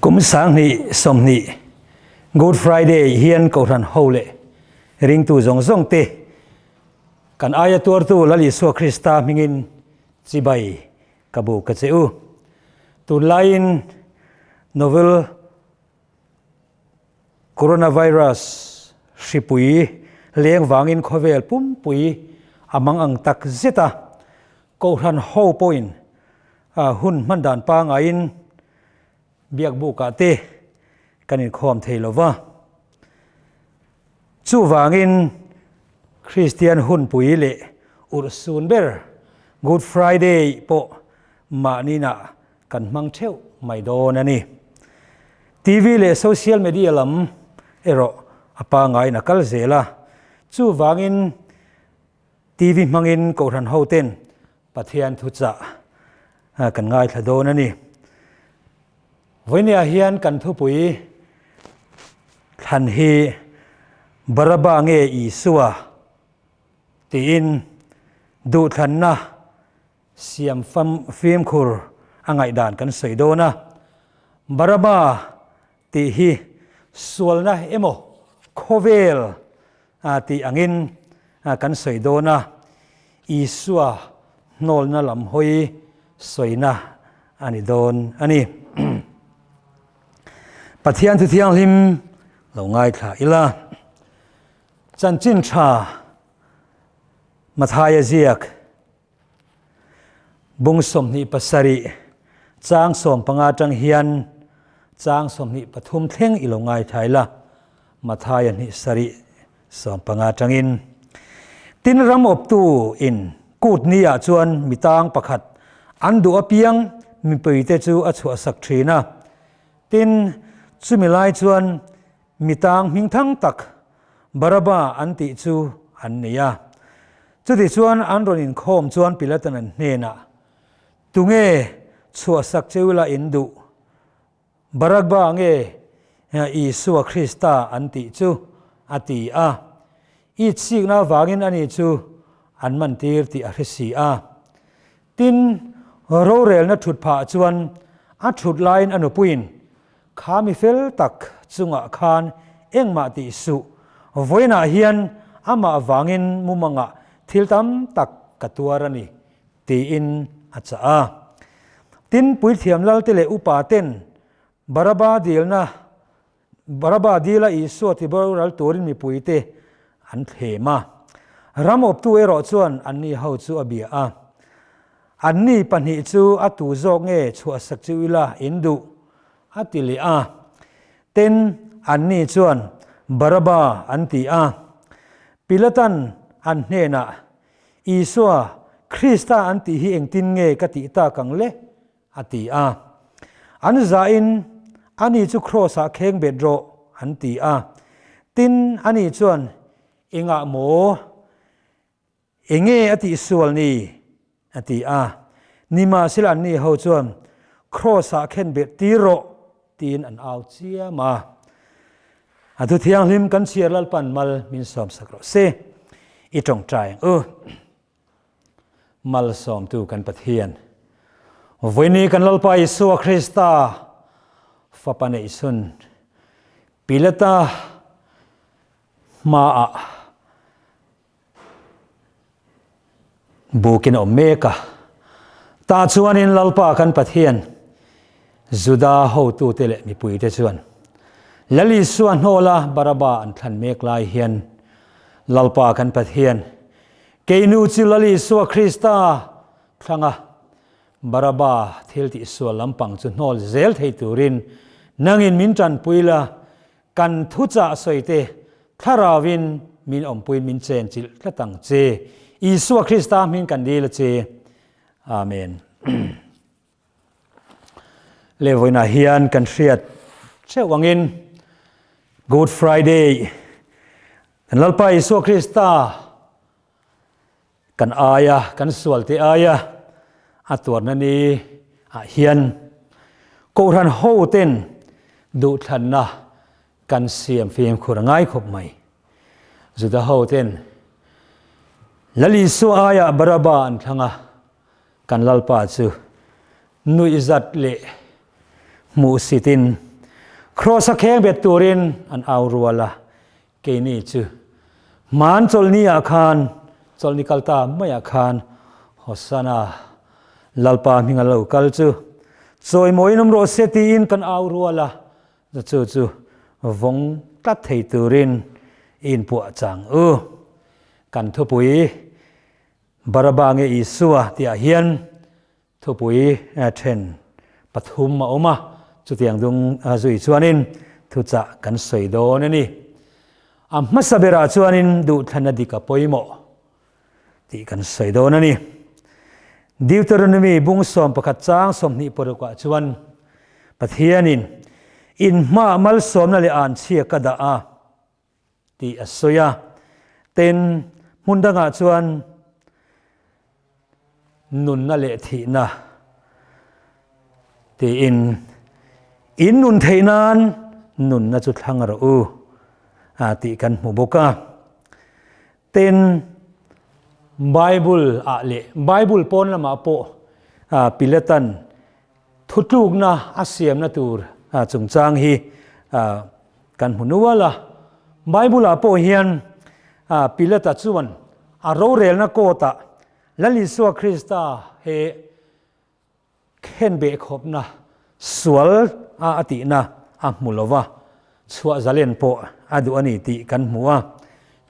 Kum 2020 Good Friday hian Kohhran ho leh ringtu zawng zawng te kan aia tuartu Lal Isua Krista hmingin chibai ka bu ka che u. Tunlaiin Novel Coronavirus hripui leng vangin khawvel pumpui a mang ang tak zet a, Kohhran ho pawhin hun hman dan pangaiin biakbukah te kan inkhawm thei lo va. Chuvangin Kristian hunpui leh urhsun ber Good Friday pawh mahninah kan hmang theuh mai dawn a ni. TV leh social media lam erawh a pangaiin a kal zel a, chuvangin TV hmangin Kohhran hoten Pathian thuchah kan ngaithla dawn a ni. Vawinia hian kan thupui thlan hi Baraba nge Isua tiin duhthlanna siam fimkhur a ngaihdan kan sawi dawn a. Baraba tih hi sualna emaw khawvel tih angin kan sawi dawn a, Isua hnawlna lam hawi sawina a ni dawn a ni. Pathian thu thianghlim lo ngaithla ila, chanchin tha Mathaia ziak Bung 27 chang 15 atang hian chang 23 thleng i lo ngaithai la, Mathaia hnih sarih 15 atangin. Tin ram awptu in kut ni ah chuan mi tang pakhat an duh apiang mipui te chu a chhuahsak thin a. Tin, chumi lai chuan mi tang hmingthang tak Baraba an tih chu an nei a. Chutichuan an rawn inkhawm chuan Pilatan an hnenah, Tunge chhuahsak che ula in duh? Baraba nge Isua Krista an tih chu? a ti a. I chikna avangin ani chu an mantir tih a hre si a. Tin, rorelna thut phah chuan a thut laiin a nupuiin, Kha mi fel tak chungah khan engmah tih suh, vawiinah hian amah vangin mumangah thil tam tak ka tuar a ni, tiin a chah a. Tin, puithiam lalte leh upa ten Baraba dilna Baraba dila Isua tiboral turin mipuite an thlem a. Ram awptu erawh chuan anni ho chu a bia a. Anni pahnih chu a tu zawk nge chhuahsak chu ila in duh? a ti leh a. Tin, anni chuan Baraba an ti a. Pilatan an hnenah, Isua, Krista an tih hi engtin nge ka tih tak ang le? A ti a. An zahin, Ani chu Kraws-ah kheng bet rawh, an ti a. Tin, ani chuan, Engah maw? Enge a tihsual ni? a ti a. Nimahsela anni ho chuan, Kraws-ah khen bet tir rawh, tiin an au chiam a. A thu thianghlim kan chhiar Lalpan mal min sawmsak rawh se. I tawngtai ang u. Malsawmtu kan Pathian, vawiini kan Lalpa Isua Krista Fapa neihchhun Pilata hmaah bukin a awm mek a. Tah chuanin Lalpa kan Pathian, Juda hotute leh mipuite chuan Lal Isua hnawla Baraba an thlan mek lai hian Lalpa kan Pathian, Keinu chu Lal Isua Krista thlanga Baraba thil tihsual lampang chu hnawl zel thei turin nangin min tanpui la, kan thuchah sawite thlarauin min awmpuiin min chenchilh tlat ang che. Isua Krista hming kan dil a che. Amen. Le vawiinah hian kan hriat theuh angin Good Friday kan Lalpa Isua Krista kan aia kan sualte aia a tuarna ni ah hian Kohhran ho ten duhthlanna kan siam fimkhur a ngai khawp mai. Juda ho ten Lal Isua aia Baraba an thlang a, Kan Lalpa chu nuihzat leh hmuhsitin. Kraws-a kheng bet turin an au rual a, keini chu hman chawlhni ah khan, chawlhni kal ta maiah khan Hosanna, Lalpa hming a lo kal chu chawimawiin awm rawh se tiin kan au rual a, chu chu vawng tlat thei turin i inpuah chang u. Kan thupui Baraba nge Isua tihah hian Thupui then pathum a awm a, chutiang dung zui chuanin thuchah kan sawi dawn a ni. A hmasa berah chuanin duhthlanna dik a pawimawh tih kan sawi dawn a ni. Deuteronomy bung 11 chang 26 ah chuan Pathianin in hmaah malsawmna leh anchhia ka dah a tih a sawi a. Tin, hmun dangah chuan nunna leh thihna tiin in nun theih nan nunna chu thlang rawh u tih kan hmu bawk a. Tin, Bible ah leh Bible pawn lamah pawh Pilatan Thutlukna a siamna tur chungchang hi kan hmu nual a. Bible-ah pawh hian Pilata chuan a rorelna court-ah Lal Isua Krista he khenbeh khawpna sual a a tihna a hmu lo va, chhuah zalen pawh a duh a ni tih kan hmu a.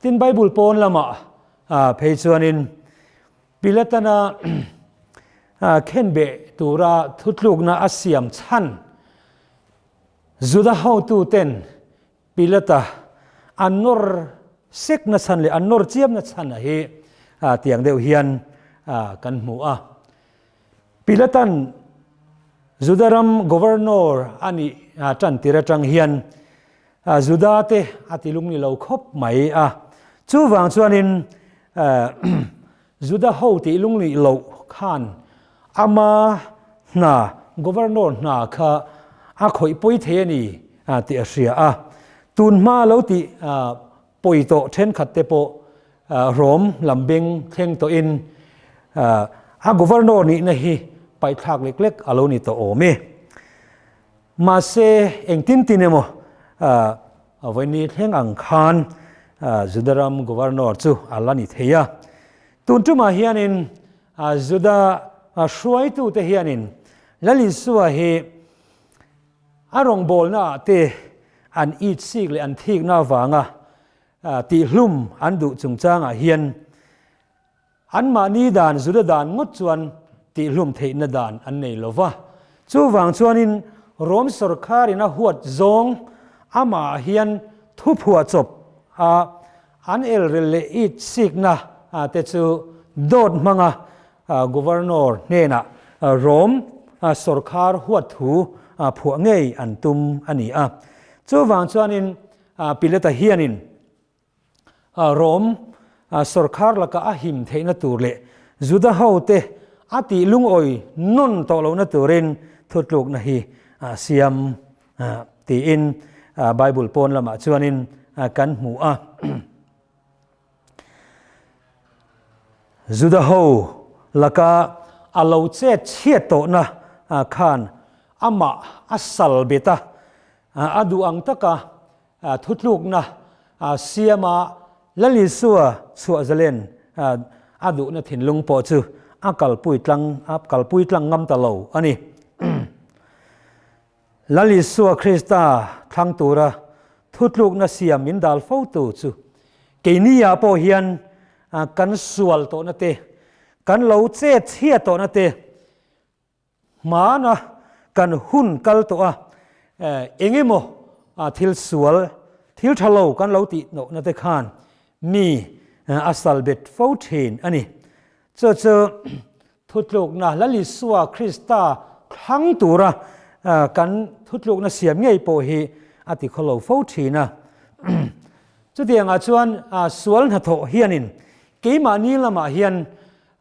Tin, Bible pawn lamah phei chuanin Pilatana khenbeh tura thutlukna a siam chhan Juda hotuten Pilata an nawr sekna chhan leh an nawr chiamna chhan a hi tiang deuh hian kan hmu a. Pilatan Juda ram governor a nih tan tir atang hian Juda te a ti lung ni lo khawp mai a. Chuvang chuanin Juda ho tih lung nih loh khan ama hna, governor hna kha a khawih pawi thei a ni tih a hria a. Tun hma lo tih pawi tawh thenkhat te pawh Rom lam beng thleng tawhin a governor nihna hi paihthlak lek lek a lo ni tawh awm e. Mahse, engtin tin emaw vawiini thleng ang khan Juda ram governor chu a la ni thei a. Tun tumah hianin Juda hruaitute hianin Lal Isua hi a rawngbawlnaah te an itsik leh an thikna avanga tihhlum an duh chungchangah hian Anmahni dan Juda dan ngawt chuan tihhlum theihna dan an nei lo va. Chuvang chuanin Rom sawrkharin a huat zawng amah hian thuphuah chawp a an elrel leh it sikna te chu dawt hmanga Governor hnenah Rom sawrkhar huat thu phuah ngei an tum a ni a. Chuvang chuanin Pilata hianin Rom sawrkhar laka a him theihna tur leh Juda hote a tih lungawi nawn tawh lohna turin thutlukna hi a siam tiin Bible pawn lamah chuanin kan hmu a. Juda ho laka a lo chet chhiat tawhna khan amah a sal bet a, a duh ang taka Thutlukna siama Lal Isua chhuah zalen a duhna thinlung pawh chu a kalpui tlang a kalpui tlang ngam ta lo a ni. Lal Isua Krista thlang tura thutlukna siam min dal fotu chu keiniah pawh hian kan sual tawhna te, kan lo chet chhia tawhna te, Hmana kan hun kal tawh a, eng emaw thil sual, thil tha lo kan lo tih nawhna te khan mi a sal bet fo thin a ni. Chu chu thutlukna Lal Isua Krista thlang tura kan thutlukna siam ngei pawh hi a ti khaw lo fo thin a. Chutiangah chuan sual hnathawh hianin keimahni lamah hian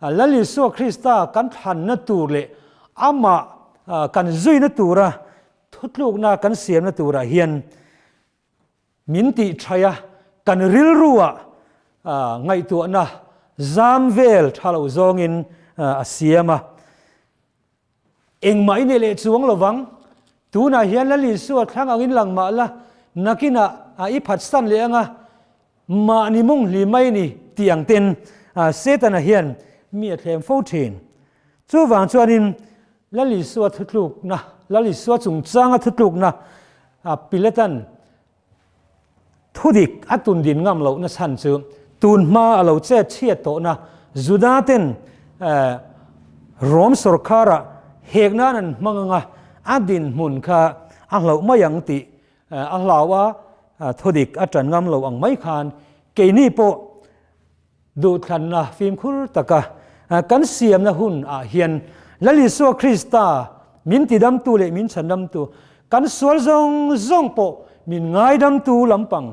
Lal Isua Krista kan thlanna tur leh amah kan zuina tura thutlukna kan siamna turah hian min tih thaih a, kan rilruah ngaihtuahna zam vel tha lo zawngin a siam a. Engmah i nei leh chuang lovang. Tunah hian Lal Isua thlang angin lang mah la, nakinah a i phatsan leh anga mahni mawng hlim mai ni tih ang ten Setana hian mi a thlem fo thin. Chuvang chuanin Lal Isua thutlukna, Lal Isua chungchanga thutlukna Pilatan Thudik a tun din ngam lohna chhan chu tun hma a lo chet chhiat tawhna Juda ten Rom sawrkhara hek nan an hmang anga a dinhmun kha a hlauh mai ang tih a hlau a, thudik a tan ngam lo ang mai khan keini pawh Duhthlanna fimkhur taka kan siamna hun ah hian Lal Isua Krista min tidamtu leh min chhandamtu, kan sual zawng zawng pawh min ngaidamtu lampang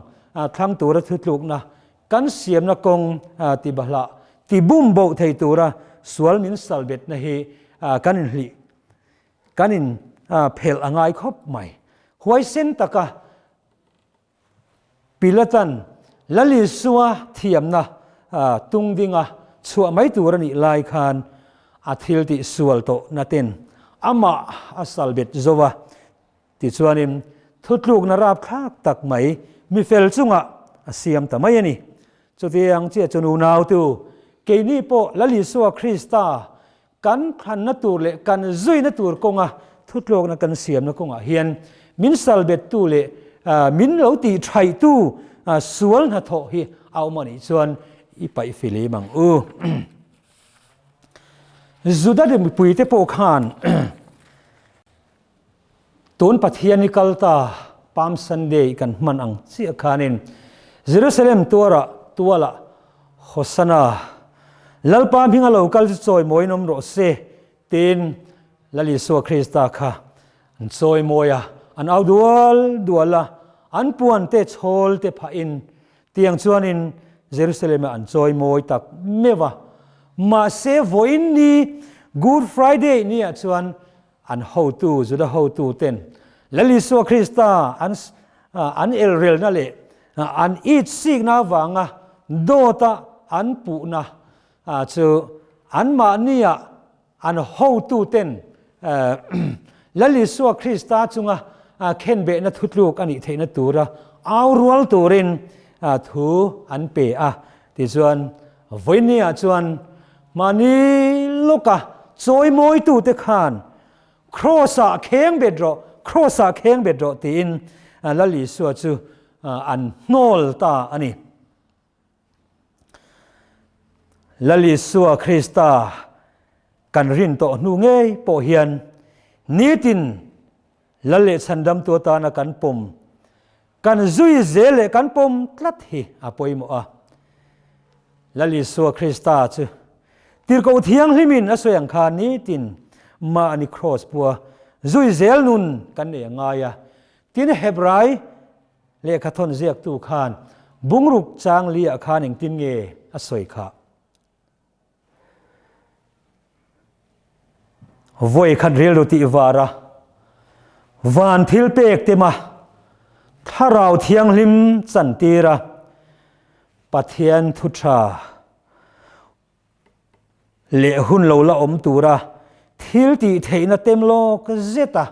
thlang tura thutlukna kan siamna kawng tibahlah tibum boh thei tura sual min salbetna hi kan inhlih kan in phelh a ngai khawp mai. Huaisen taka Pilatan Lal Isua thiamna tung dinga chhuah mai tur a nih lai khan a thil tih sual tawh na ten amah a sal bet zo a. Tichuanin thutlukna rapthlak tak mai mi fel chungah a siam ta mai a ni. Chutiang chiah chu nunautu keini pawh Lal Isua Krista Kan thlanna tur leh kan zuina tur kawnga thutlawkna kan siamna kawngah hian min salbettu leh min lo tihṭhaihtu sual hnathawh hi a awm a nih chuan i paih filim ang u. Juda mipuite pawh khan tun Pathian i kal ta Palm Sunday kan hman ang chiah khanin Jerusalem tuarah tualah Hosanna, Lalpa hminga lo kal chu chawimawiin awm rawh se, tiin Lal Isua Krista kha an chawimawi a, an au dual dual a, an puan te chhawl te phahin tiang chuanin Jerusalem-ah an chawimawi tak meuh a. Mahse vawiin ni Good Friday niah chuan an hotu, Juda hotu ten Lal Isua Krista an an elrelna leh an itsikna avanga dawta an puhna chu anmahnia an hotu ten Lal Isua Krista chunga khenbehna thutluk a nih theihna tura au rual turin thu an pe a. Tichuan, vawinia chuan mahni lawka chawimawitute khan Kraws-ah kheng bet rawh, Kraws-ah kheng bet rawh tiin Lal Isua chu an hnawl ta a ni. Lal Isua Krista kan rin tawh hnu ngei pawh hian nitin Lal leh chhandamtu atana kan pawm, kan zui zel leh kan pawm tlat hi a pawimawh a. Lal Isua Krista chu Tirhkoh Thianghlimin a sawi ang khan nitin mahni kraws pua zui zel nun kan nei a ngai a. Tin, Hebrai lehkhathawn ziaktu khan bungruk chang liah khan engtin nge a sawi khah? Vawi khat rilru tih var a, van thil pek tema Thlarau Thianghlim chantir a, Pathian thu tha leh hun lo la awm tura thil tih theihna tem lawk zet a,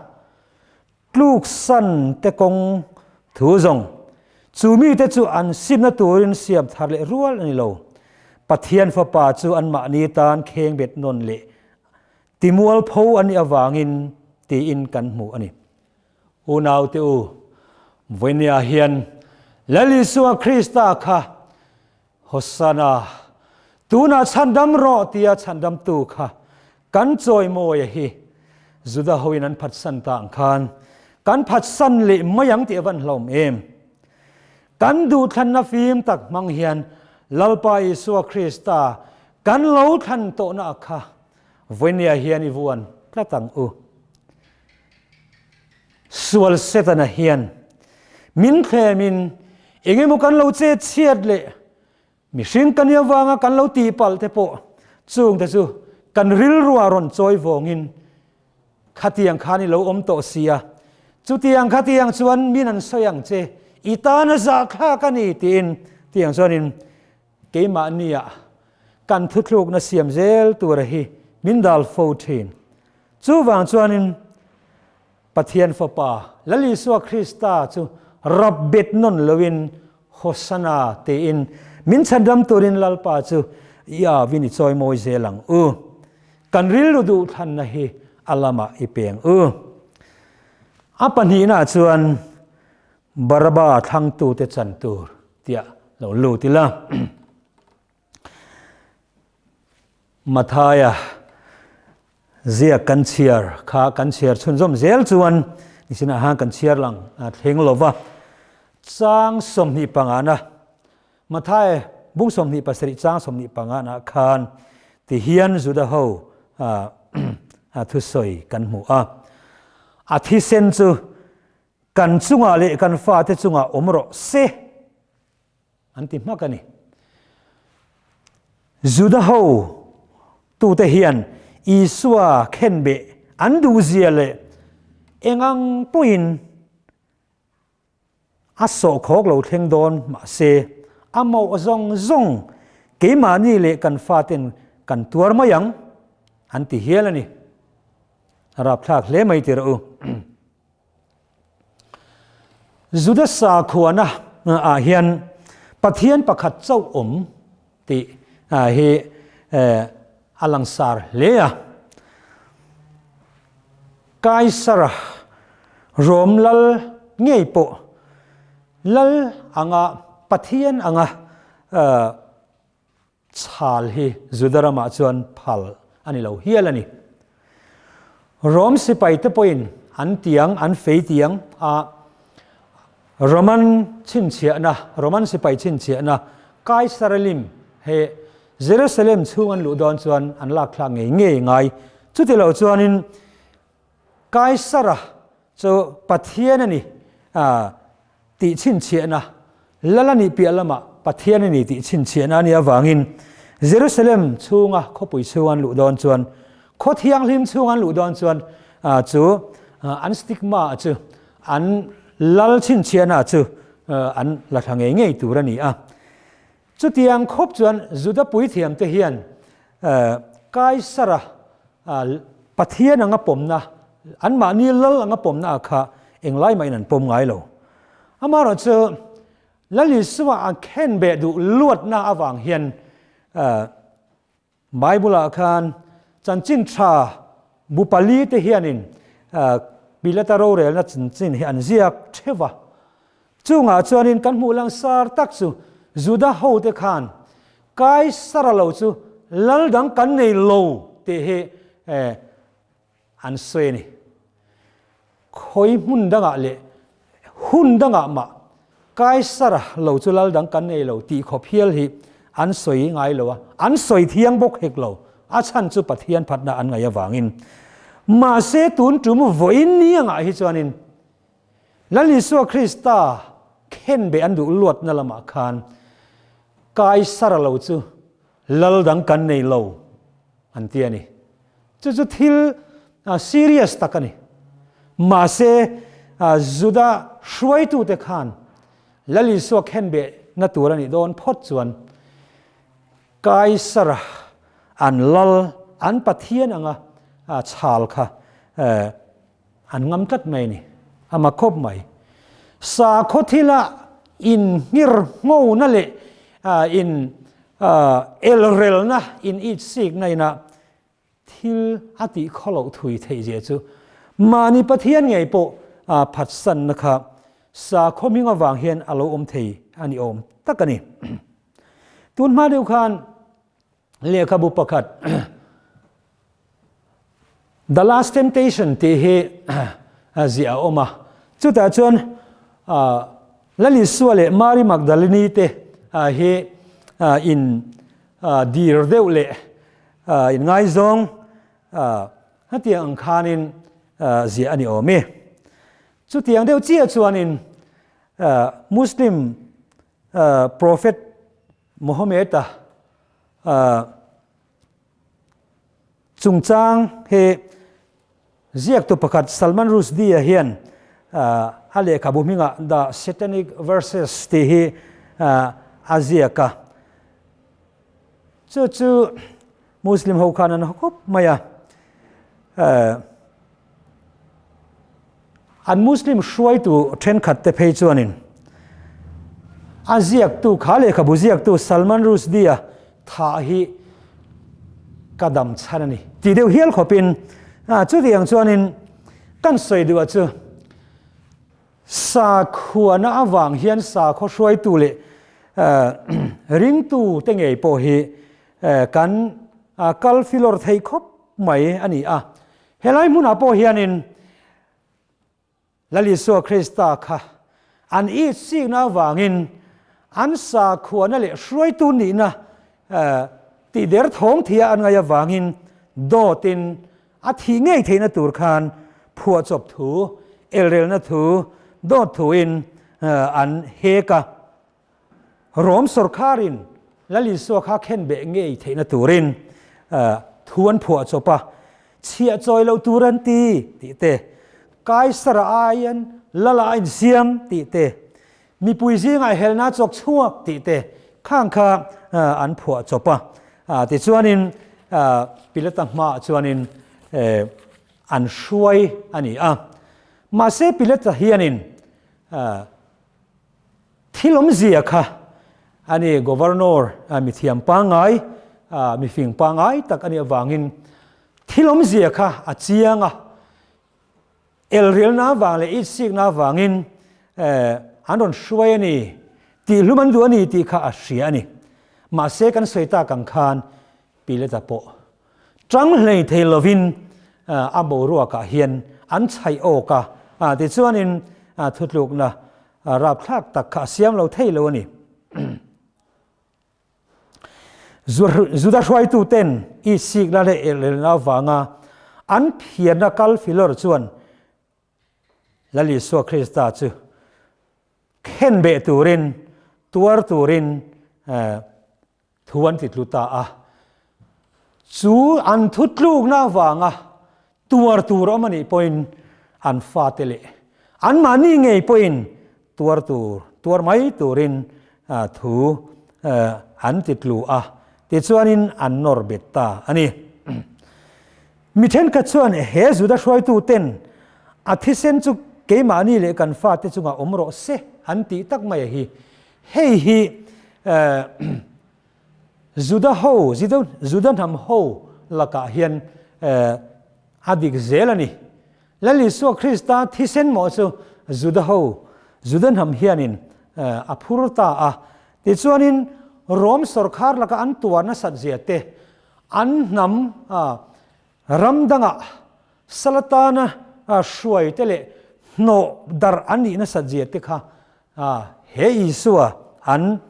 Tluksan te kawng thu zawng chu mite chu an simna turin siam thar leh rual a ni lo. Pathian Fapa chu anmahni tan kheng bet nawn leh timualpho a nih avangin tiin kan hmu a ni. Unaute u, vawinia hian Lal Isua Krista kha Hosanna, tunah chhandam rawh tia chhandamtu kha kan chawimawi hi Juda hoin an phatsan ta ang khan kan phatsan leh mai ang tih a van hlawm em? Kan duhthlanna fim tak hmang hian Lalpa Isua Krista kan lo thlan tawhna a kha vawinia hian i vuan tlat ang u. Sual Setana hian min thlemin eng emaw kan lo chet chhiat leh mihring kan nih avanga kan lo tihpalh te pawh chungte chu kan rilruah rawn chawi vawngin khatiang khan i lo awm tawh si a, chutiang khatiang chuan min an sawi ang che, i tan a zahthlak a ni tiin tiang chuanin keimahnia kan thuthlukna siam zel tura hi min dal fo thin. Chuvang chuanin. Pathian Fapa, Lal Isua Krista chu rap bet nawn loin Hosana tiin min chhandam turin Lalpa chu i avin i chawi mawi zel ang u. Kan rilru duhthlanna hi a lamah i peng u. A pahnihnaah chuan Baraba thlangtute chan tur tiah lo lut ila. Mathaia ziak kan chhiar kha kan chhiar chhunzawm zel chuan nisinah han kan chhiar lang thleng lo va. Chang 25na Mathaia bung 27 chang 25na khan tihian Juda ho thusawi kan hmu a. A thisen chu kan chungah leh kan fate chungah awm rawh se. An ti hmak a ni. Juda ho tute hian Isua khenbeh an duhzia leh eng ang pawhin a sawhkhawk lo thleng dawn mahse a mawh zawng zawng keimahni leh kan faten kan tuar mai ang an ti hial a ni. A rapthlak hle mai ti rawh u. Juda sakhuana ah hian Pathian pakhat chauh awm tih hi a langsar hle a. Kaisara Rom lal ngei pawh lal anga Pathian anga Chhal hi Juda ramah chuan phal a ni lo hial a ni. Rom sipaite pawhin an tiang, an fei tiang a Roman chhinchhiahna, Roman sipai chhinchhiahna Kaisarelim he Jerusalem chhung an luh dawn chuan an lak thlak ngei ngei ngai. Chuti lo chuanin Kaisara chu Pathian a ni tih chhinchhiahna, Lal a nih piah lamah Pathian a ni tih chhinchhiahna a nih avangin Jerusalem chhunga khawpui chhung an luh dawn chuan, khaw thianghlim chhung an luh dawn chuan chu an stigma chu an Lal chhinchhiahna chu an la thla ngei ngei tur a ni a. Chutiang khawp chuan Juda puithiamte hian Kaisara Pathian anga pawmna, anmahni lal anga pawmna ah kha englai mahin an pawm ngai lo. Amaherawhchu Lal Isua a khenbeh duh luatna avang hian Bible-ah khan chanchin tha bu pali te hianin Pilata rorelna chanchin hi an ziak theuh va. Chungah chuanin kan hmuh langsar tak chu Juda hote khan Kaisara lo chu lal dang kan nei lo tih hi an sawi a ni. Khawi hmun dangah leh hun dangah mah Kaisara lo chu lal dang kan nei lo tih khawp hial hi an sawi ngai lo a, an sawi thiang bawk hek lo, a chhan chu Pathian phatna an ngaih avangin. Mahse tun tum vawiin ni angah hi chuanin Lal Isua Krista khenbeh an duh luatna lamah khan Kaisara lo chu lal dang kan nei lo an ti a ni. Chu chu thil serious tak a ni. Mahse, Juda hruaitute khan Lal Isua khenbeh na tur a nih dawn phawt chuan Kaisara an lal, an Pathian anga chhal kha an ngam tlat mai a ni. A ma khawp mai. Sakhaw thila inhngir nghona leh in elrelna, in itsikna ina Thil a tih khaw loh thui theih zia chu mahni Pathian ngei pawh phatsanna kha sakhaw hming avang hian a lo awm thei a ni awm tak a ni. Tun hma deuh khan lehkhabu pakhat The Last Temptation tih hi ziah a awm a, chutah chuan Lalisua leh Mary Magdalene te hi in dir deuh leh Inngaizawng hetiang ang khanin ziah a ni awm e. Chutiang deuh chiah chuanin Muslim Prophet Muhammad-a chungchang hi ziaktu pakhat Salman Rushdie-a hian a lehkhabu hmingah The Satanic Verses tih hi a ziak a. Chu chu Muslim ho khan an haw khawp mai a. An Muslim hruaitu thenkhat te phei chuanin a ziaktu kha lehkhabu ziaktu Salman Rushdie-a thah hi ka dam chhan a ni tih deuh hial khawpin chutiang chuanin kan sawi duh ah chu Sakhuana avang hian sakhaw hruaitu leh ringtu te ngei pawh hi kan kal filawr thei khawp mai a ni a. Helai hmunah pawh hianin Lal Isua Krista kha an itsikna avangin an sakhuana leh hruaitu nihna tihder thawng thia an ngaih avangin dawtin A thih ngei theihna tur khan phuahchawp thu, elrelna thu, dawt thuin an hek a. Rom sawrkharin Lal Isua kha khenbeh ngei theihna turin thu an phuahchawp a, chhiah chawi loh tur an ti tih te, Kaisara aiin Lala a insiam tih te, mipui zingah helna chawk chhuak tih te khang kha an phuah chawp a. Tichuanin Pilata hmaah chuanin an hruai a ni a. Mahse Pilata hianin thil awmzia kha a ni Governor mithiam pangngai, mifing pangngai tak a nih avangin thil awmzia kha a chiang a. Elrialna avang leh itsikna avangin an rawn hruai a ni, tihhlum an duh a ni tih kha a hria a ni. Mahse kan sawi tak ang khan Pilata pawh tang hlei thei lovin a boruakah hian an chhaih awk a, tichuanin thutlukna rapthlak tak kha a siam lo thei lo a ni. Juda hruaituten Isikna leh Elelna avanga an phiarna kal filawr chuan Lal Isua Krista chu khenbeh turin, tuar turin thu an titlu ta a. Chu an thutlukna avanga tuar tur awm a nih pawhin an fate leh anmahni ngei pawhin tuar tur, tuar mai turin thu an ti tlu a, tichuanin an nawr bet ta a ni. Mi thenkhat chuan he Juda hruaituten a thisen chu keimahni leh kan fate chungah awm rawh se an tih tak mai a hi. Hei hi Juda ho, Juda hnam ho lakah hian a dik zel a ni. Lal Isua Krista thisen mawh chu Juda ho, Juda hnam hianin a phur ta a. Tichuanin Rom sawrkhar laka an tuar nasat zia te, an hnam ram dangah salatana hruai te leh hnawh darh an nih nasat zia te kha He Isua an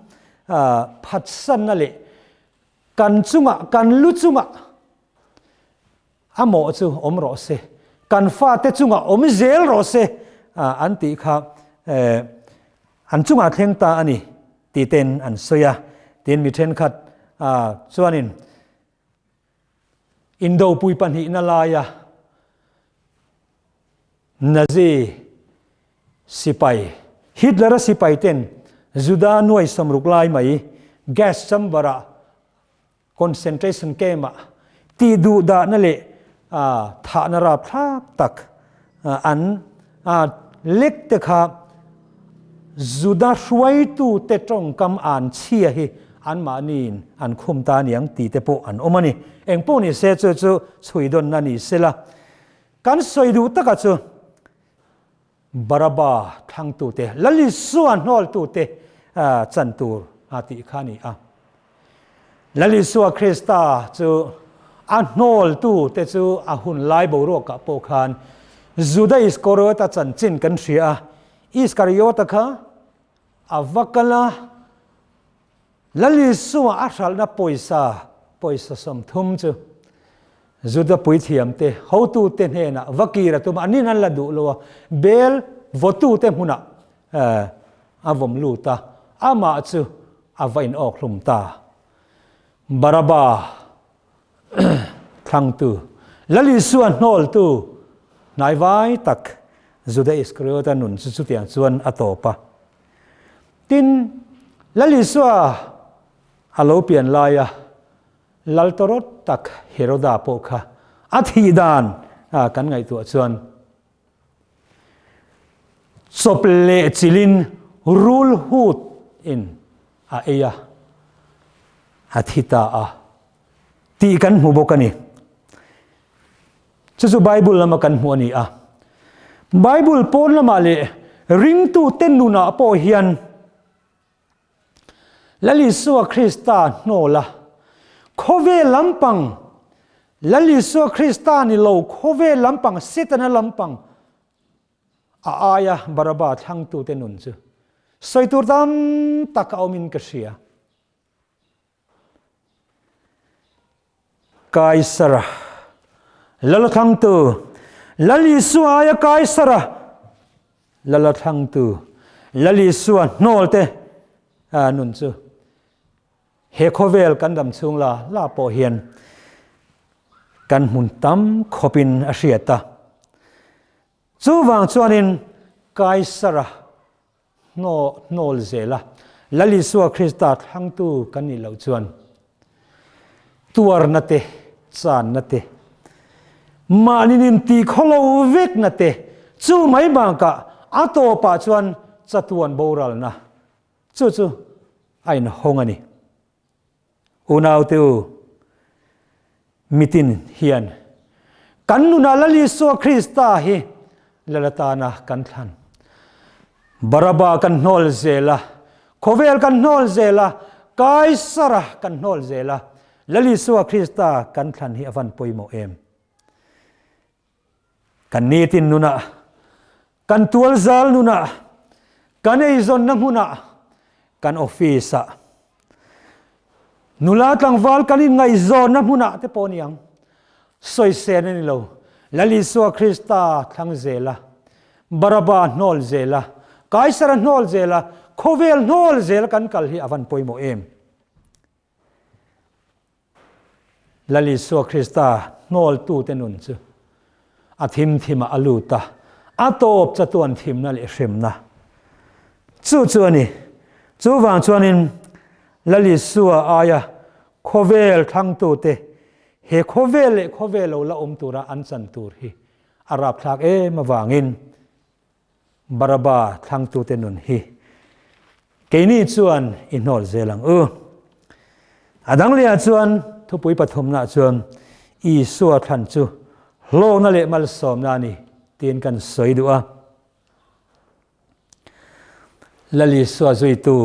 phatsanna leh kan chungah, kan lu chungah a mawh chu awm rawh se, kan fate chungah awm zel rawh se an tih kha an chungah thleng ta a ni tih ten an sawi a. Tin, mi thenkhat chuanin Indopui pahnihna laia Nazi sipai, Hitler-a sipai ten Juda nuai sawmruk lai mai gas chamber-ah, concentration camp-ah tih duh dahna leh thahna rapthlak tak an lek te kha Juda hruaitute tawngkam an chhia hi anmahniin an khum ta aniang tih te pawh an awm a ni. Engpawh ni se chu chu chhui dawnna ni sela. Kan sawi duh taka chu Baraba thlangtute, Lal Isua hnawltute chan tur a tih kha a ni a. Lal Isua Krista chu a hnawltute chu a hun lai boruakah pawh khan Juda Iskariota chanchin kan hria a. Iskariota kha a va kal a, Lal Isua a hralhna pawisa, pawisa 30 chu Juda puithiamte, hotute hnenah va kir a tum a, annin an la duh lo a, bel vawtute hmunah a vawm lut a, amah chu a va inawk hlum ta. Baraba thlangtu, Lal Isua hnawltu hnaivai tak Juda Iskariota nun chu chutiang chuan a tawp a. Tin, Lal Isua a lo pian laia Lal tawrawt tak Heroda pawh kha a thih dan kan ngaihtuah chuan. Chawp leh chilhin rul hut in a ei a, a thi ta a tih kan hmu bawk a ni. Chu chu Bible lama kan hmuh a ni a. Bible pawn lamah leh ringtute nunah pawh hian Lal Isua Krista hnawla khawvel lampang, Lal Isua Krista ni lo khawvel lampang, Setana lampang a aia Baraba thlangtute nun chu sawi tur tam tak a awmin ka hria. Kaisara Lala thlangtu, Lal Isua aia Kaisara Lala thlangtu, Lal Isua hnawlte nun chu he khawvel kan dam chhung la la pawh hian kan hmun tam khawpin a hriat a. Chuvang chuanin Kaisara hnawl zel a, Lal Isua Krista thlangtu kan nih loh chuan tuarna te, channa te, mahni nin tih khawlo vekna te, chu mai bakah a tawpah chuan chatuan boralna chu chu a inhawng a ni. Unaute u, mitin hian kan nunah Lal Isua Krista hi Lal atana kan thlan. Baraba kan hnawl zel a, khawvel kan hnawl zel a, Kaisara kan hnawl zel a, Lal Isua Krista kan thlan hi a van pawimawh em? Kan nitin nunah, kan tualzal nunah, kan eizawnna hmunah, kan office-ah, nula tlangval kan inngaihzawnna hmunah te pawh a ni ang. Sawisên a ni lo. Lal Isua Krista thlang zel a, Baraba hnawl zel a, Kaisara hnawl zel a, khawvel hnawl zel kan kal hi a van pawimawh em? Lal Isua Krista hnawltute nun chu a thim thimah a lut a, a tawp chatuan thimna leh hremna chu chu a ni. Chuvang chuanin Lal Isua aia khawvel thlangtute he khawvel leh khawvel lo la awm tura an chan tur hi a rapthlak em avangin Baraba thlangtute nun hi keini chuan i hnawl zel ang u. A dang lehah chuan thupui pathumnaah chuan Isua thlan chu hlawkna leh malsawmna a ni tiin kan sawi duh a. Lal Isua zuitu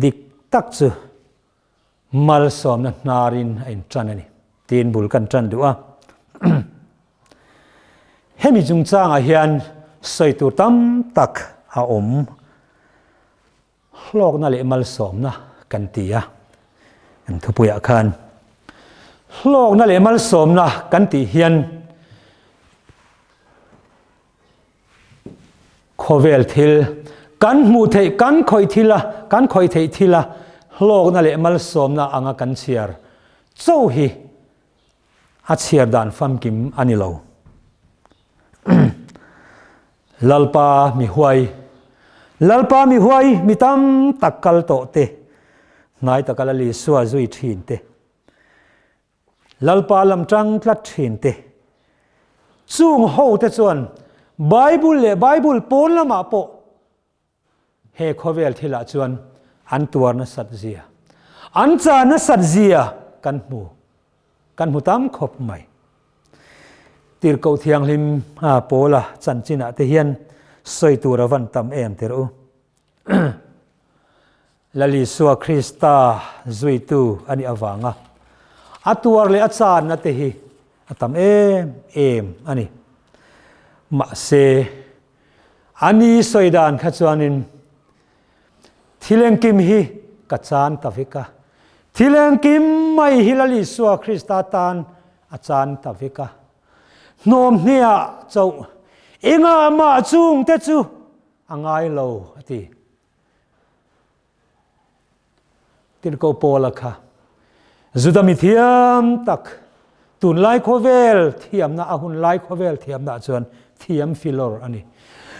dik tak chu malsawmna hnarin a inṭan a ni tiin bul kan ṭan duh a. Hemi chungchangah hian sawi tur tam tak a awm. Hlawkna leh malsawmna kan ti a, kan thupuiah khan hlawkna leh malsawmna kan tih hian Khawvel thil kan hmuh theih, kan khawih thil a, kan khawih theih thil a hlawkna leh malsawmna anga kan chhiar cho hi a chhiar dan famkim a ni lo. Lalpa mi huai, Lalpa mi huai mi tam tak kal tawh te, hnai taka Lal Isua zui thin te, Lalpa lam tang tlat thin te. Chung ho te chuan Bible leh Bible pawn lamah pawh he khawvel thilah chuan an tuar nasat zia, an chah nasat zia kan hmu, kan hmu tam khawp mai. Tirhkoh Thianghlim Paula chanchinah te hian sawi tur a van tam em tirh u. Lal Isua Krista zuitu a nih avanga a tuar leh a channa te hi a tam em em a ni. Mahse, a ni sawi dan kha chuanin thil engkim hi ka chan ta vek a, thil engkim mai hi Lal Isua Krista tan a chan ta vek a, hnawm hneah chauh engah mah chungte chu a ngai lo a ti. Tirhkoh Paula kha Juda mi thiam tak, tunlai khawvel thiamna, a hun lai khawvel thiamna ah chuan thiam filawr a ni.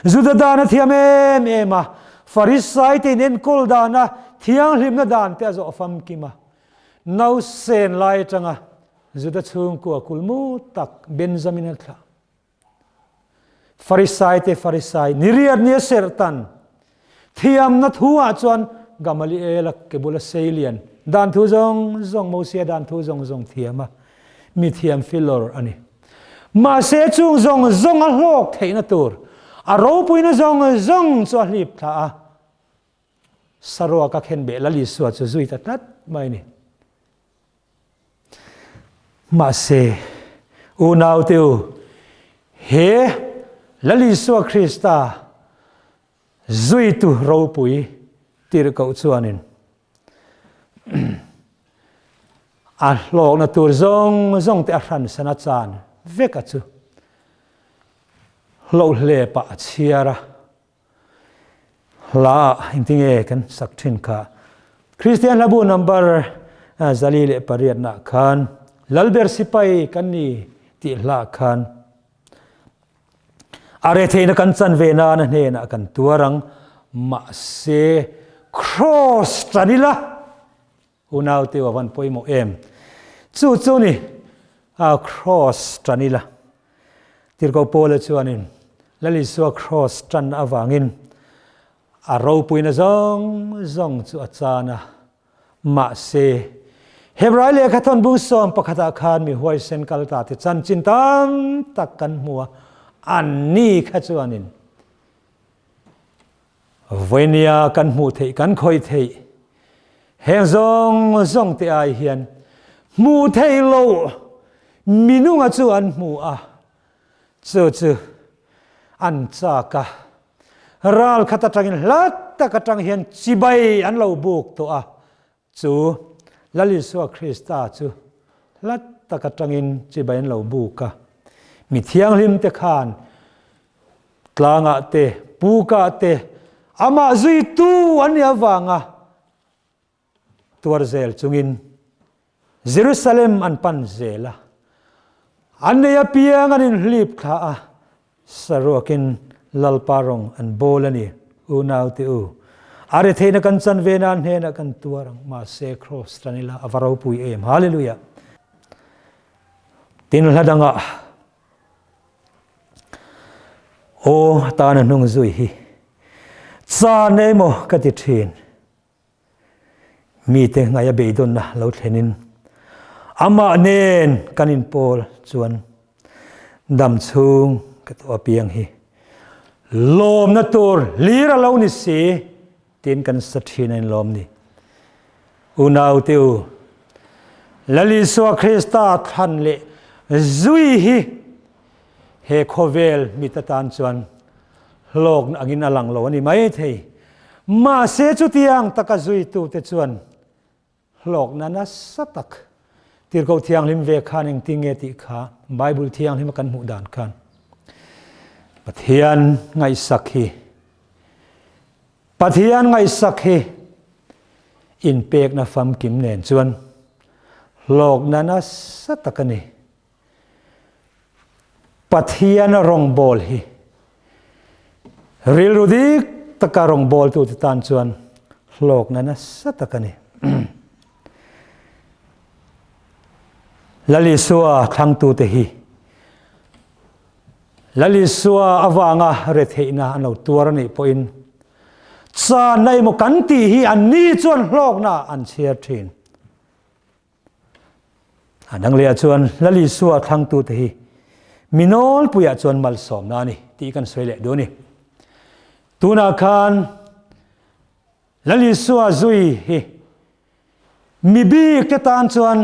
Juda dan a thiam em em a, Farisai te in enkawl dana thianghlimna dan te a zawh famkim a. Nausen lai atanga Juda chhungkua kulmu tak Benjamin a thlah. Farisai te Farisai, niriat nia serh tan. Thiamna thu ah chuan Gamaliel-a ke bula sei lian, dan thu zawng zawng, Mosia dan thu zawng zawng thiam a, mi thiam filawr a ni. Mahse chung zawng zawng a hlawk theihna tur, a ropuina zawng zawng chu a hlip thla a, saruak a khen beh Lal Isua chu zui ta tlat mai a ni. Mahse, unaute u, he Lal Isua Krista zuitu ropui tirhkoh chuanin a hlawkna tur zawng zawng te a hransan a chan vek a chu hlohlepah a chhiar a. Hla ah engtinge kan sak thin kha? Kristian hlabu number 408 nah khan Lalber sipai kan ni tih hla ah khan a retheihna kan chan ve nana hnenah kan tuar ang, mahse kraws tan ila Unaute a van pawimawh em? Chu chu ni a kraws tan ila. Tirhkoh Paula chuanin Lal Isua kraws tan avangin a ropuina zawng zawng chu a chan a. Mahse, Hebrai lehkha thawnbung sawm pakhatah khan mi huaisen kal ta te chanchin tam tak kan hmu a, anni kha chuanin Vawinia kan hmuh theih kan khawih theih heng zawng zawng te ai hian hmuh theih loh minunga chu an hmu a, chu chu an chak a, ral khat atangin hla tak atang hian chibai an lo buk tawh a, chu Lal Isua Krista chu hla tak atangin chibai an lo buk a, mi thianghlim te khan Tlangah te, pukah te amah zuitu an nih avanga tuar zel chungin Jerusalem an pan zel a. An nei apiang an inhlip thla a, saruakin Lalpa rawng an bawl a ni. Unaute u, a retheihna kan chan ve nan hnenah kan tuar ang, mahse Kraws tan ila a va ropui em. Hallelujah! Tin hla dangah Aw tana hnung zui hi chan emaw ka ti thin. Mite ngaih a beidawnna lo thlenin amah nen kan inpawl chuan dam chhung ka tawh apiang hi lawmna tur hlir a lo ni si tiin kan sa thin a inlawm ni. Unaute u, Lal Isua Krista thlan leh zui hi he khawvel mit atan chuan hlawkna angin a lang lo a ni mai thei. Mahse chutiang taka zuitute chuan hlawkna nasa tak Tirhkoh Thianghlim ve khan engtin nge tih kha Bible Thianghlima kan hmuh dan khan Pathian ngaihsak hi Pathian ngaihsak hi inpekna famkim nen chuan hlawkna nasa tak a ni. Pathian rawngbâwl hi rilru dik taka rawngbâwltute tan chuan hlawkna nasa tak a ni. Lal Isua thlangtute hi Lal Isua avanga retheihna an lo tuar a nih pawhin channa emaw kan tih hi anni chuan hlawkna an chhiar thin. A dang lehah chuan Lal Isua thlangtute hi mi nawlpuiah chuan malsawmna a ni tih kan sawi leh duh a ni. Tunah khan Lal Isua zui hi Mi bik te tan chuan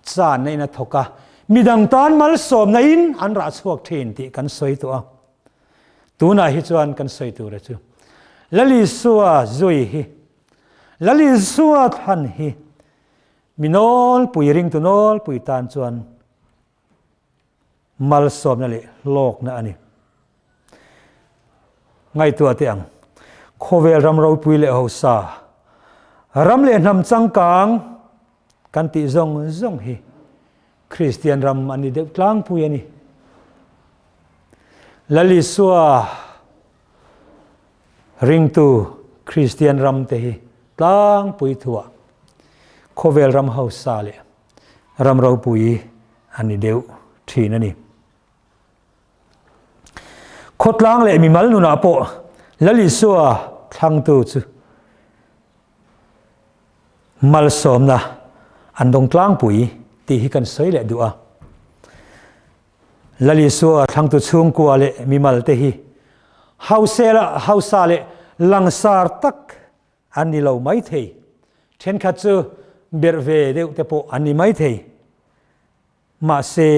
channa in a thawk a, midang tan malsawmna in an rah chhuak thin tih kan sawi tawh a. Tunah hi chuan kan sawi tur a chu Lal Isua zui hi, Lal Isua thlan hi mi nawlpui, ringtu nawlpui tan chuan malsawmna leh hlawkna a ni. Ngaihtuah teh ang, khawvel ram ropui leh hausa, ram leh hnam changkang kan tih zawng zawng hi Kristian ram an ni deuh tlangpui a ni. Lal Isua ringtu Kristian ram te hi tlangpui thuah khawvel ram hausa leh ram ropui a ni deuh thin a ni. Khawtlang leh mimal nunah pawh Lal Isua thlangtu chu malsawmna an dawng tlangpui tih hi kan sawi leh duh a. Lal Isua thlangtu chhungkua leh mimal te hi hausela hausa leh langsar tak an ni lo maithei. Thenkhat chu berh ve deuh te pawh an ni maithei. Mahse,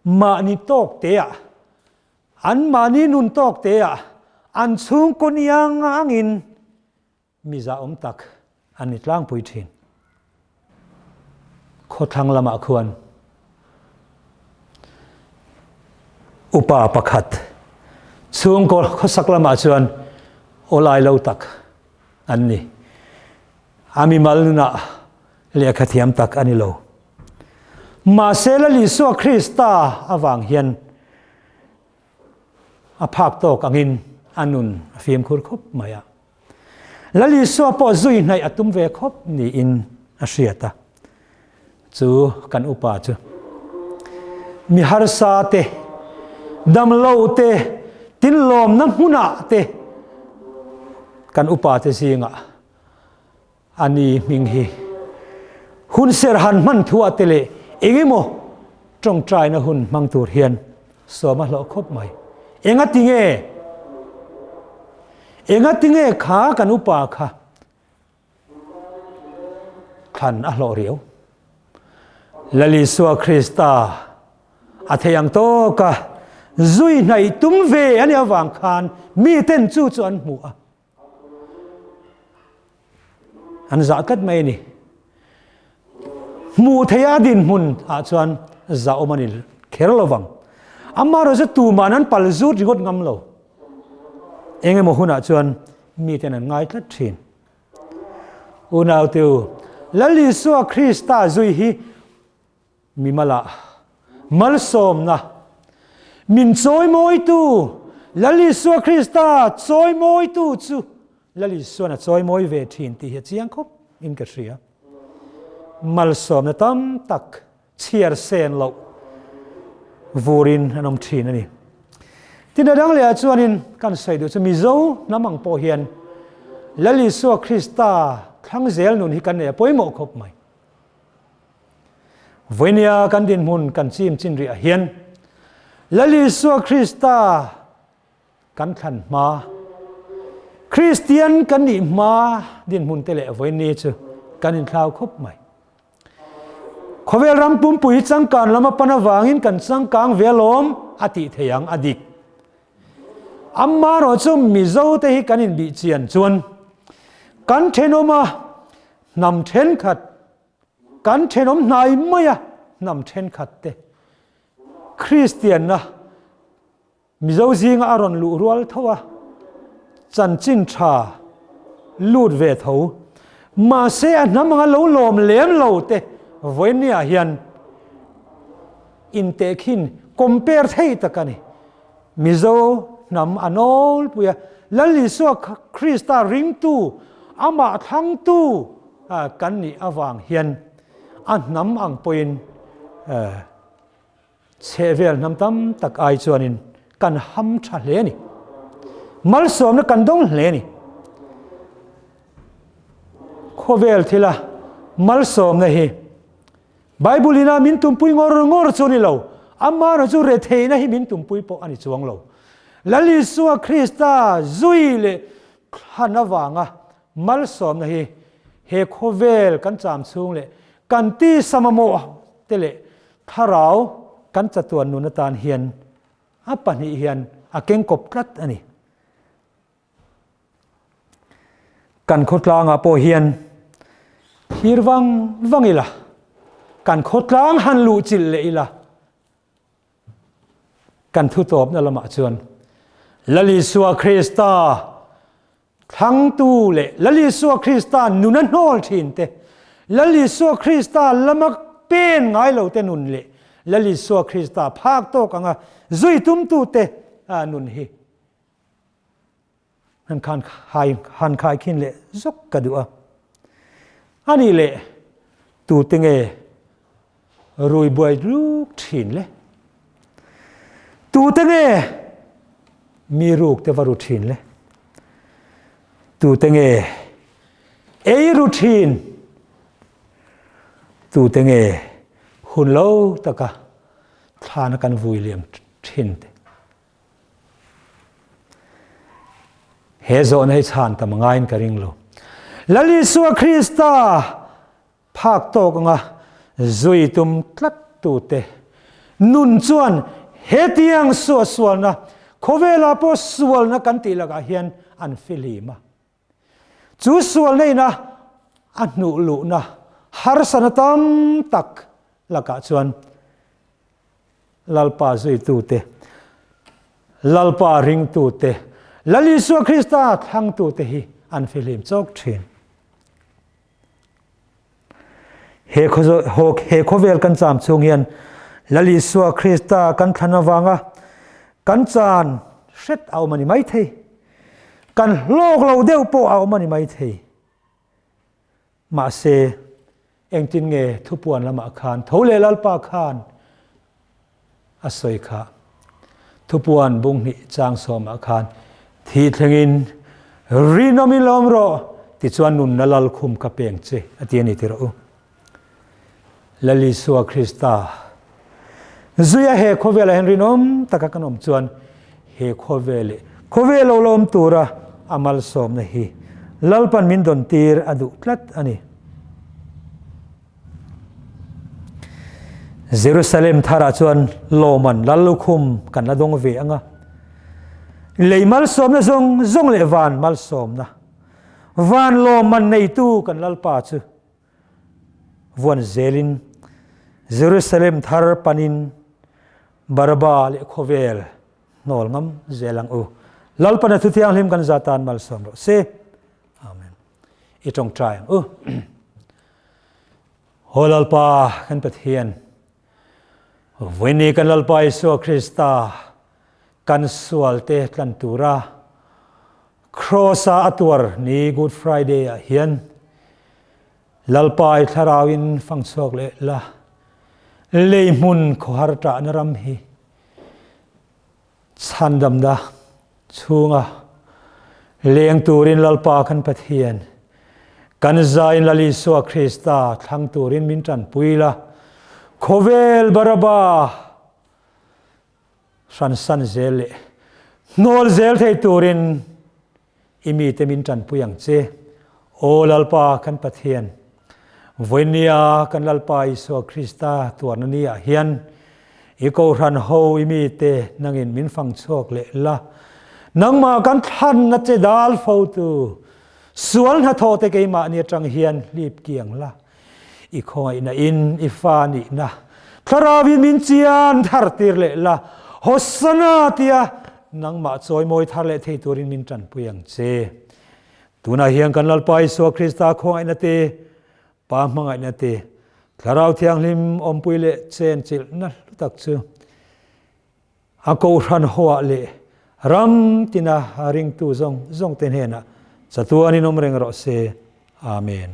mahni tawk teah, an mahni nun tawk teah an chhungkaw niang angin mi zahawm tak an ni tlangpui thin. Khawthlang lamah khuan upa pakhat chhungkaw khawsak lamah chuan awlai lo tak an ni. A mimal nunah lehkha thiam tak a ni lo. Mahse Lal Isua Krista avang hian a phak tawk angin a nun a fimkhur khawp mai a. Lal Isua pawh zui hnaih a tum ve khawp niin a hriat a. Chu kan upa chu mi harsa te, damlo te, tinlawmna hmunah te kan upa te zingah A ni hming hi hun ser han hman thuah te leh eng emaw tawngtaina hun hmang tur hian sawm a hlawh khawp mai. Enga tinge? Enga tinge kha kan upa kha thlan a hlawh riau? Lal Isua Krista a thei ang tawka zui hnaih tum ve a nih avang khan miten chu chu an hmu a. An zah tlat mai a ni. Hmuh theih a dinhmun ah chuan zah awm a ni kher lo vang. Amaherawhchu chu tuman an pal zut ringawt ngam lo. Eng emaw hunah chuan miten an ngai tlat thin. Unauteu, Lal Isua Krista zui hi Mimalah malsawmna min chawimawitu Lal Isua Krista chawimawitu chu Lal Isuan a chawimawi ve thin tih hi a chiang khawp in ka hria. Malsawmna tam tak chhiar sen loh vurin an awm thin a ni. Tin a dang lehah chuanin kan sawi duh chu Mizo hnam ang pawh hian Lal Isua Krista thlang zel nun hi kan nei a pawimawh khawp mai. Vawinia kan dinhmun kan chim chin rih ah hian Lal Isua Krista kan thlan hma, Kristian kan nih hma dinhmun te leh vawiini chu kan inthlau khawp mai. Khawvel ram pumpui hi changkan lam a pan avangin kan changkang ve alawm a tih thei ang a dik. Amaherawhchu Mizo te hi kan inbih chian chuan kan thenawm a hnam thenkhat Kan thenawm hnai maia hnam thenkhat te Kristianna Mizo zinga a rawn luh rual tho a, chanchin tha lut ve tho. Mahse a hnam anga lo lawm lem lo te vawinia hian intehkhin compare thei tak a ni. Mizo hnam a nawlpui a, Lal Isua Krista ringtu, amah thlangtu kan nih avang hian a hnam ang pawhin chhehvel hnam tam tak ai chuanin kan ham tha hle a ni. Malsawmna kan dawng hle a ni. Khawvel thila malsawmna hi Bible ina min tumpui ngawr ngawr chu a ni lo, amaherawh chu retheihna hi min tumpui pawh a ni chuang lo. Lal Isua Krista zui leh thlan avanga malsawmna hi he khawvel kan cham chhung leh kan tisa mamawh te leh thlarau kan chatuan nun atan hian a pahnih hian a kengkawp tlat a ni. Kan khawtlangah pawh hian thlir vang vang ila, kan khawtlang han luh chilh leh ila, kan thutawpna lamah chuan Lal Isua Krista thlangtu leh Lal Isua Krista nuna hnawl thin te, Lal Isua Krista lama pen ngai lo te nun leh Lal Isua Krista phak tawk anga zui tumtute nun hi Han khan khai han khai khin leh zawk ka duh a. A nih leh tute nge rui buai luk thin le? Tute nge Mi ruk te va ru thin le? Tute nge ei ru thin? Tute nge hun lo taka thlana kan vui liam thin te? He zawhna hi chhan tam ngaiin ka ring lo. Lal Isua Krista phak tawk anga zui tum tlat tute nun chuan hetiang suahsualna, khawvelah pawh sualna kan tih lakah hian an fihlim a. Chu sualna ina a hnuh luhna harsana tam tak lakah chuan Lalpa zuitute, Lalpa ringtute, Lal Isua Krista thlangtute hi an fihlim chawk thin. He khawvel kan cham chhung hian Lal Isua Krista kan thlan avanga kan chan hret a awm a ni maithei. Kan hlawk lo deuh pawh a awm a ni maithei. Mahse, engtin nge thupuan lamah khan tho leh Lalpa khan a sawi kha? Thupuan bunghnih chang sawmah khan thi thlengin rinawmin lawm rawh tichuan nunna lalkhum ka peng che a ti a ni ti rawh u. Lal Isua Krista zuia he khawvelah hian rinawm taka kan awm chuan he khawvel leh khawvel lo la awm tura a malsawmna hi Lalpan min dawn tir a duh tlat a ni. Jerusalem tharah chuan lawman lal lukhum kan la dawng ve ang a, lei malsawmna zawng zawng leh van malsawmna, van lawmman neitu kan Lalpa chu Vuan zelin Jerusalem thar panin Baraba leh khawvel hnawl ngam zel ang u. Lalpana thu thianghlim kan za tan malsawm rawh se. Amen. I tawngtai ang u. Haw Lalpa kan Pathian, vawiini kan Lalpa Isua Krista kan sualte tlan tura Kraws-a a tuar ni Good Friday-ah hian Lalpa i thlarauin fang chhuak leh la, lei hmun khawhar ṭahna ram hi chhandamna chhunga leng turin Lalpa kan Pathian, kan zain Lal Isua Krista thlang turin min ṭanpui la, khawvel Baraba Hransan zel leh hnawl zel thei turin i mite min tanpui ang che. Aw Lalpa kan Pathian, vawinia kan Lalpa Isua Krista tuarna ni ah hian i kohhran ho i mite nangin min fang chhuak leh la, nangmah kan thlanna che dal fo tu sual hnathawh te keimahni atang hian hlip kiang la. I khawngaihna in i fa nihna Thlarau in min chian thar tir leh la, Hosanna tia nangmah chawimawi thar leh thei turin min tanpui ang che. Tunah hian kan Lalpa Isua Krista khawngaihna te, Pa hmangaihna te, Thlarau Thianghlim awmpui leh chenchilhna hlu tak chu A kohhran hoah leh ram tina ringtu zawng zawngte hnenah chatuanin awm reng rawh se. Amen.